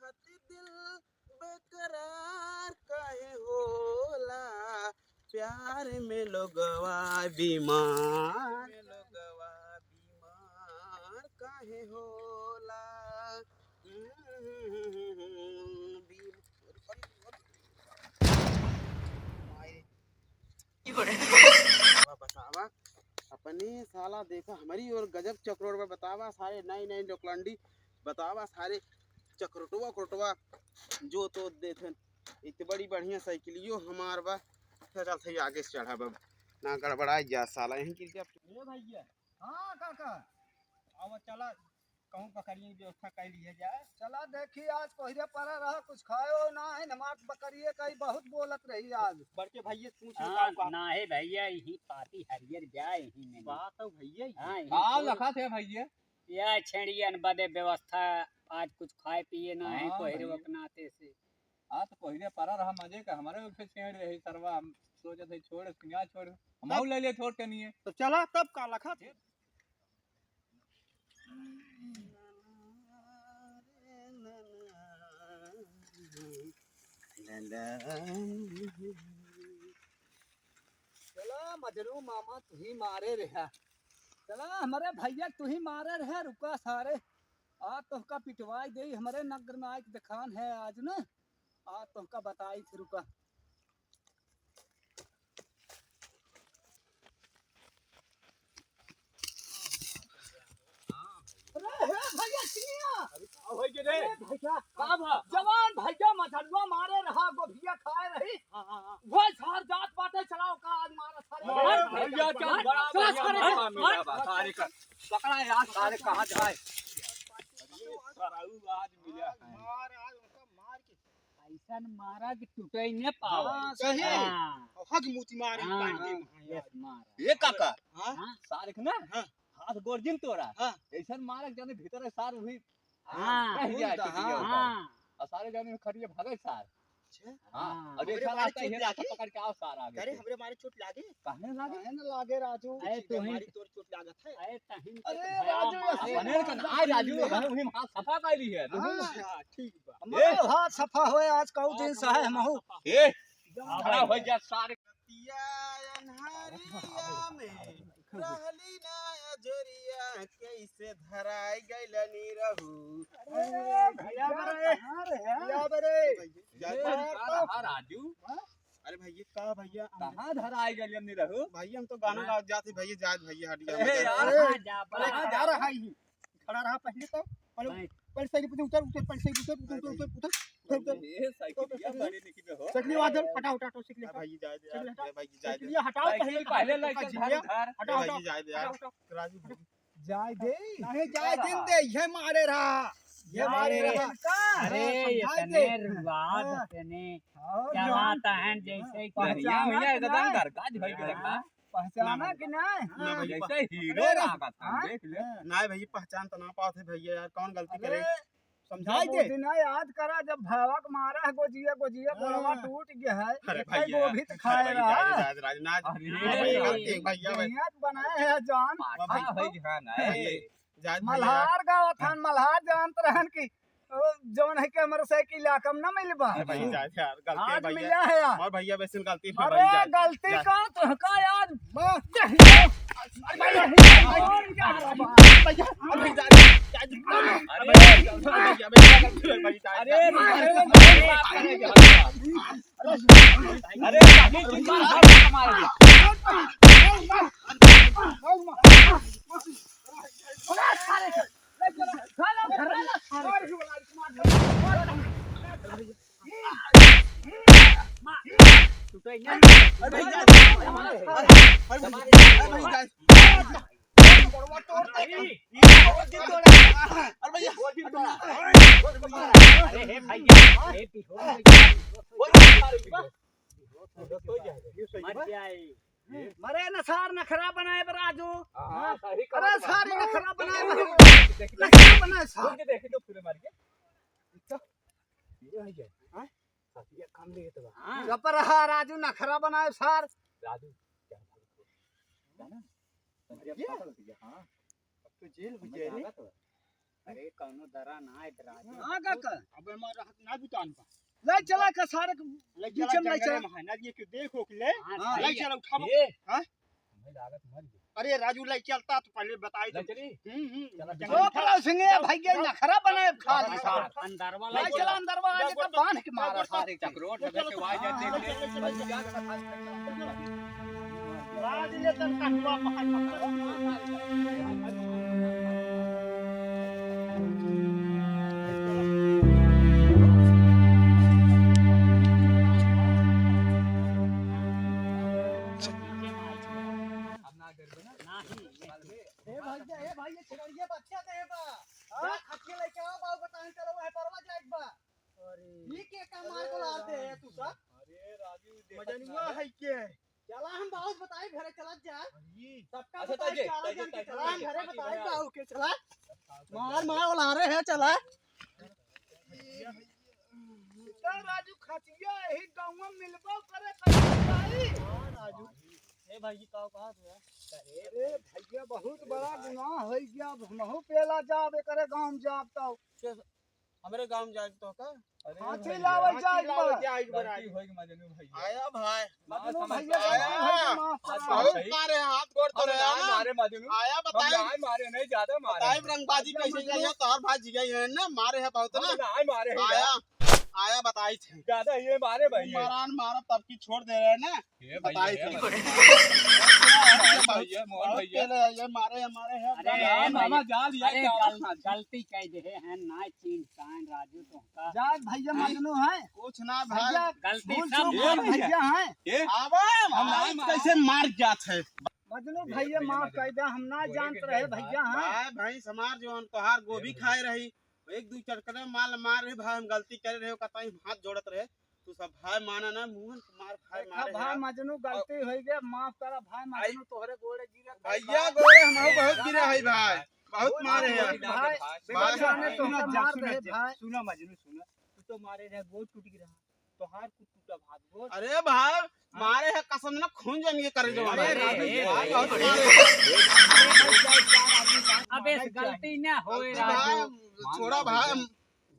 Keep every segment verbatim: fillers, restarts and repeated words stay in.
दिल बेकरार काहे होला, प्यार में लोगवा बीमार, में लोगवा बीमार काहे होला। हम्म, बीम-, बतावा, बतावा, अपने साला देखा हमरी ओर गजब चकरोट बा। बतावा सारे नई नई नोकलंडी, बतावा सारे चकरोटवा उकरोटवा जो तो देथन। इतनी बड़ी बढ़िया साइकिलियो हमार बा। चल, चल, सही आगे से चढ़ा बा, ना गड़बड़ाई जा साला यहीं गिर जा। ए भैया, हाँ काका, आवा चला, कहूँ बकरिया की व्यवस्था कर लिया जाए। चला देखी, आज कोहरे पड़ा रहा, कुछ खायो ना है, हमार बकरिए का ही बहुत बोलत रही आज। बड़के भैया पूछ लो हाँ, का, का? ना है भैया, यही पाती हरियर जाए, यही में। बात हो भैया, हाँ, यही का तो लखा थे भैया? या छेड़ियन बदे व्यवस्था, आज कुछ खाए पिए ना है, हाँ कोहरे भैया। के नाते से। हाँ, तो कोहरे पड़ा रहा मजे का, हमारे भी फिर छेड़ रही सरवा, हम सोचत है छोड़, सिंगा छोड़, हम तब ले ले छोड़ के नहीं है। तो चला तब का लखा थे। चला मजनू मामा, तू ही मारे रहा। चला हमरे भैया, तू ही मारे रहा, रुका सारे। आज तोहका पिटवाई देई, हमरे नगर नायक देखान है आज न। आज तोहका बताई थे, रुका। अरे हे भैया, चिनिया। अरे का होई गे रे? अरे भैया, का बा? जवान भैया मछलुआ मारे रहा, गोभिया खाए रही। हाँ, हाँ, हाँ। वो सार जात बाटे, चलाओ का आज मारा सारे। अरे भैया, चल, बड़ा चला भैया, सारे। मौका मिला बा, सारे का। पकड़ा यार, सारे कहाँ जाए? अरे, सराऊ आज मिला है। मार, आज उनका मार के। ऐसन मारा कि टूटे ही न पावे। हाँ, सही। हाँ। हग मूती मारे हाँ, पानी में। यस, मारा। ये काका, हाँ? हाँ? सारे के ना, हाँ। हाथ गोड़ जिन तोड़ा। हाँ। ऐसन मारा कि जाने भीतर सार वही हाँ। रह जाए, हाँ। टूट गया होता है। हाँ। और सारे जाने खटिए भागे सार। अच्छा। हाँ, हाँ। और ये हमरे साला मारे आता है, चोट ये लागे? पकड़ के आओ सार आगे अरे, से। हमरे मारे चोट लागे? काहे न लागे? काहे न लागे, राजू? अरे, ठीक है, तोही हमारी तोर चोट लागत है। अरे, तहिन अरे, के राजू, भया ऐसे मारे। बने का ना, आय राजू, ये हम हाथ सफा कर ली है। हाँ, हाँ, ठीक बा। हमारे ए? हाथ सफा होए, आज कऊ दिन से है, हमहू। ए, खड़ा हो जा सारे। रतिया अन्हरिया में रहली ना अजोरिया, कैसे धराई गइलनी रहू। अरे भैया बरे, कहाँ रे? भैया बरे। भैया, ए, का रहा राजू? हाँ? अरे भैया, का भैया, हम कहाँ धराई गइलनी रहू? भैया, हम तो गाना हाँ। गावत जात ही भैया, जात भैया, हटिया अरे में। यार, अरे, कहाँ जा, कहाँ जा रहा है ये? खड़ा रहा पहले तो। पहले, बैठ। पहले साइकिल पे उतर, उतर, पहले साइकिल उतर, उतर, उतर, उतर, उतर। ये साइकिल क्या बड़ी निकी में हो? साइकिल हटा, हटा, हटा, साइकिल हाँ हटा। भाई, जाए दे यार, साइकिल हटा। भाई, जाए दे। साइकिल हटाओ, साइकिल पहले पहले लेकर हटाओ, घर। हटाओ, हटाओ, भाई, जाए दे यार। हटाओ, हटाओ। राजू भाई। जाए दे। नहीं, जाए दिन दे, ये मारे रहा। ये मारे रहा। अरे, हाँ, समझा दे। इतने रुआब, हाँ। इतने और क्या जान बात है, जैसे कि पहचाना भैया, कि एकदम नहीं? घर का जो है कि हाँ। देखा। पहचाना ना, कि नहीं? ना भैया, जैसे हीरो अरे, लागत है, हाँ? देख ले। हाँ। ना भैया, पहचान तो ना पावत है भैया, यार, कौन गलती अरे, करे? समझाई जब दे। वो दिन याद करा, जब भावक मारा है, गोजिया, गोजिया, हाँ। गोड़वा टूट गया है, अरे एक भैया, गोभी तो अरे खाए भैया, रहा। जाए दे, जाए दे, राज, ना, अरे। अरे, गलती है भैया, भाई। दुनिया तो बनाए है जान। पाठा वाह भाई। भाई, हाँ, अरे। नहीं। जाए दे भैया। मल्हार गावत हन, मल्हार जानत रहन कि ओ, जौन है कि हमरे से के इलाका में ना मिलबा। अरे भाई, जाए दे यार, गलती है आज भैया। मिला है यार। और भैया, वैसे गलती है अरे, भाई, जाए दे। गलती जाए। का तो का यार? बस। अरे भाई, अरे भाई, अरे भाई, जाए दे, जाए दे। अरे भैया, भैया, गलती है भाई, जाए दे। अरे, अरे, अरे, अरे, अरे, अरे हे भैया, हे पीछे मर जाए। मरे न सार, नखरा बनाए बा राजू। हाँ, सही कहा अरे तू। सार, नखरा बनाए बा। नखरा बनाए सार। देख, देख, देख, पूरे मार के। ये है क्या? हाँ? साथी, ये काम दे तो बा। हाँ। चुप रहा राजू, नखरा बनाए सार। राजू, क्या बात है? है ना? ये? हाँ। अब तो जेल हो जाए रे। अरे, कौनो दरा ना है, दरा। हाँ, का कर? अबे, हमारा हाथ ना बुतान पा। ले चला का सारे के ले बीच चला में ले जंगल चला। में है, ना ये क्यों देखो कि ले? हाँ, हाँ। ले सही है। चला, उठाओ। ए, हाँ? मैं लागत मर गया। अरे, राजू, ले चलता तो पहले बताई ले तो। चली? हम्म, हम्म। चला, चला। ओ, पलाव सिंह, ये भाई, ये नखरा बनाए खा ली साहब। अंदरवा ले ले चला, चला। अंदरवा आने का बांध के मारा सारे। चक्रोट है, वैसे वाई जाते हैं। ए भैया, ए भाई, ये छेड़िया बच्चा दे बा। हाँ? जा खटिया लेके आओ, बाबू बताएं, चलो वह परवा जाए बा। अरे। ये के का मार को लार दे है तू सब? अरे राजू, देखत मजनुआ ना है के? चला हम बाबू बताई घरे चलत जा। अरे। सबका अच्छा, बताई ताजे, चारा ताजे, जन के ताजे, चला हम ताजे, घरे ताजे, बताई ताजे। बाबू के चला। मार मार उलारे है चला। इतना राजू खचिया यही गाँव में मिलबो करे कहीं भाई। हाँ राजू। ए भाई जी का कहा तू यार? अरे भैया बहुत बड़ा गुनाह हो गया, अब हमहू पेला जाब एकरे गाँव जाब तो। हमरे गाँव जाए तो का? अरे हाँ, भैया, चिल्लावल जाए एक बार। जाए एक बार गलती आए। होई मजनू भैया। आया भाई। मजनू समझ भैया, आया। गलती होई, माफ करा। बहुत मारे हाथ गोड़ हम तोड़े ना ना। मारे मजनू। आया हम बताई। ना मारे, नहीं ज्यादा मारे। बताई रंगबाजी कैसे किया है? तोहर भाई जिया है ना, मारे है बहुत हम ना। ना मारे हैं आया। यार। आया बताई थे। ज्यादा ये मारे भैया। मारान मारा तब की छोड़ दे रहे हैं ना। ये भैया, बताई ये थे। भैया। ये भैया, मोहन बहुत भैया। तेज है, ये मारे, ये मारे हैं। अरे, अरे, मामा, मामा, जाल, ये अरे, क्या गल-, गलती कह दे हैं, ना चीन कान राजू तो का। जात भैया हाँ? मजनू है। कुछ ना भाई। भैया, गलती भूल सब चूक माफ है। भैया हैं। ये? आवा, हम आज कैसे मार जात है? मजनू भैया, भैया, माफ मजनू। कर दे, हम ना जानत रहे भैया हैं। भाई, भाई, समार जो हम तोहार गोभी खाए रही, एक दू चटकने माल मार रहे भाई, हम गलती करे रहे, कतई हाथ जोड़त रहे, तू सब भाई माना ना, मुहन के मार खाए देखा मारे भाई हैं। मजनू, गलती होई गए, माफ करा भाई मजनू, तोहरे गोड़े गिरत है भैया, भाई। गोड़े हम बहुत गिरा है भाई, बहुत मारे हैं। भाई, भाई, भाई, जाने तो सुना, हम मार सुना, दे भाई। सुना मजनू, सुना, तू तो मारे रहे, गोड़ टूट गिरा, तोहार कुछ टूटा भाग गोड़। अरे भाई, मारे है कसम ना, खून जम के करे जो अरे, हमारे। अरे, अरे, बहुत अरे, मारे। अबे गलती ना होए राजू। भाई, छोड़ा भाई।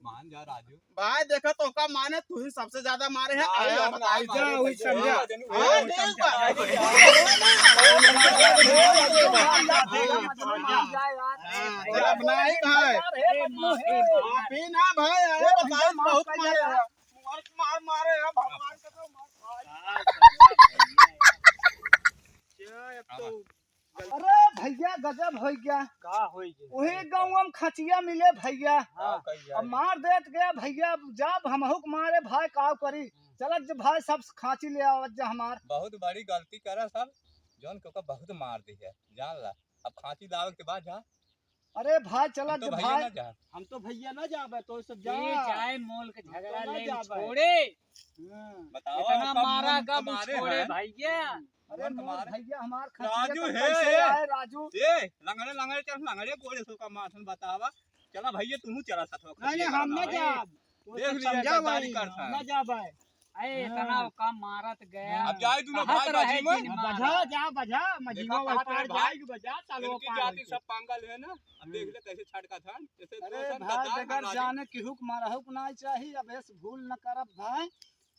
मान जा राजू। भाई देखा तो का माने तू ही सबसे ज्यादा मारे है। भाई, आया हम बताई ना जा, मारे वही भैया। समझा। हाँ, ठीक बा। हाँ, चल अपना ही भाई। अरे, माफी। माफी ना भाई, अरे बताई बहुत मारे है। मार, मार, मारे है भगवान कसम, मार। क्या अब तो अरे भैया गजब होइ गया। का होइ गया? वही गाँव में खचिया मिले भैया। हाँ। अब मार देत गया भैया, जब हमहू के मारे भाई काव करी। हम्म। चलत जे भाई सब खाँची ले आवत जा हमार। बहुत बड़ी गलती करा सब, जौन के ओकर बहुत मार दी है, जान ला। अब खाँची लावे के बाद जा। अरे भाई चलत हम तो जे भैया भाई। ना जा। हम तो भैया ना जाबे, तो सब जा। ये जाए मोल के हम तो झगड़ा ना ले जाबे। छोड़े। हाँ। बताओ, इतना ओका मारा मुंह गब कमारे छोड़े हैं। भैया। अरे मोर भैया हमार खसियत राजू तो है। कैसे आए राजू? ए, लंगड़े, लंगड़े चल, लंगड़े गोड़े सो का माथन बतावा। चला भैया, तुहू चला साथ में नहीं, नहीं, खसियत हम ना बनावा। जाब। वो देख सब लिया, समझा गद्दारी भाई, करता हम है। ना जाब भाई। अरे, हाँ। इतना ओका मारत गया। अब जाए तू ना कहत भाई रहे बाजी में। जिन अब मारा। बजा, जा बजा, मजीवा देखा, कहत रहे भाई, जाए बजा, चलो इनकी पार जाति होके। सब पागल है ना। अब देख हम्म। ले कैसे छटका था, जैसे अरे दोसर भाई, गद्दार बगैर राजू। जाने केहू के मारहु के ना चाही, अब ऐसे भूल न करब भाई।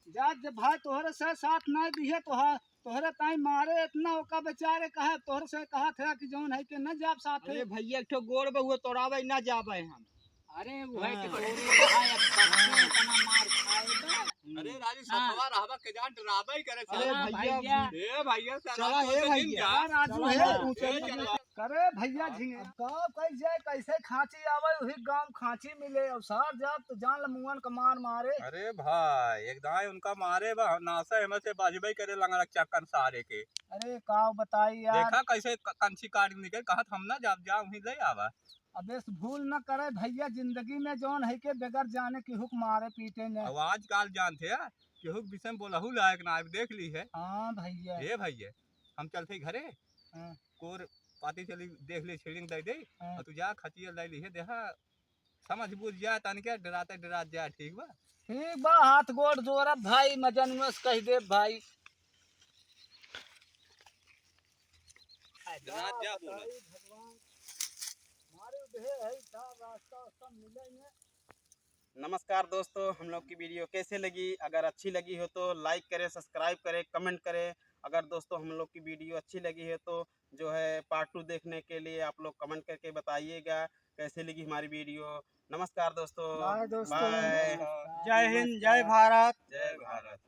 जात जब भाई तोहरे से साथ ना दिहे, तोह-, तोहरे ताई मारे इतना ओका बेचारे कहे, तोहरे से कहा था कि जौन है कि न जाब साथे। अरे भैया, एक ठो गोड़ बा, उहे तोड़ावे ना जाबे हम। अरे वो है कि हाँ। तोरे भाई अब बच्चे इतना मार खाए बा। अरे राजू, हाँ। सतवा रहबा के जान डराबे ही करे अरे साला। भैया। भैया। ए भैया, साला चला, तो ए तो दिन भैया। जा। राजू चला है, ना। ऊंचे ए, में चला। करे भैया झिंगे। अब का कइल जाए, कैसे खांची आवे, वही गांव खांची मिले, और सार जाब तो जान ल मुअन क मार मारे। अरे भाई, एक दाई उनका मारे बा, नासा एमे से बजबे करे लंगड़ा चक्कन सारे के। अरे का बताई यार। देखा कैसे क-, कंची काट निकल, कहत हम ना जाब, जा वहीं ले आवा। अब ऐस भूल न करे भैया, जिंदगी में जौन है के बगैर जाने केहू क मारे पीटे ने। अब आजकल जानते हैं, केहू के विषय में बोलहू लायक ना, अब देख ली है। हाँ भैया। ए भैया, हम चलते घरे। हाँ। कोर पाती चली देख ले, छेड़िंग दे दे। हाँ। और तू जा खचिया ले ली है, देखा समझ बूझ जा, तन के डराते डरात जा, ठीक बा? ठीक बा, हाथ गोड़ जोड़ब भाई, मजनुआ से कह देब भाई। डरात जा बोला। भगवान, मारे है, है, साफ रास्ता, सब मिलेंगे। नमस्कार दोस्तों, हम लोग की वीडियो कैसे लगी? अगर अच्छी लगी हो तो लाइक करें, सब्सक्राइब करें, कमेंट करें। अगर दोस्तों हम लोग की वीडियो अच्छी लगी है तो जो है पार्ट टू देखने के लिए आप लोग कमेंट करके बताइएगा कैसे लगी हमारी वीडियो। नमस्कार दोस्तों, बाय दोस्तों। बाय। नमस्कार। जय हिंद, जय भारत। जय भारत।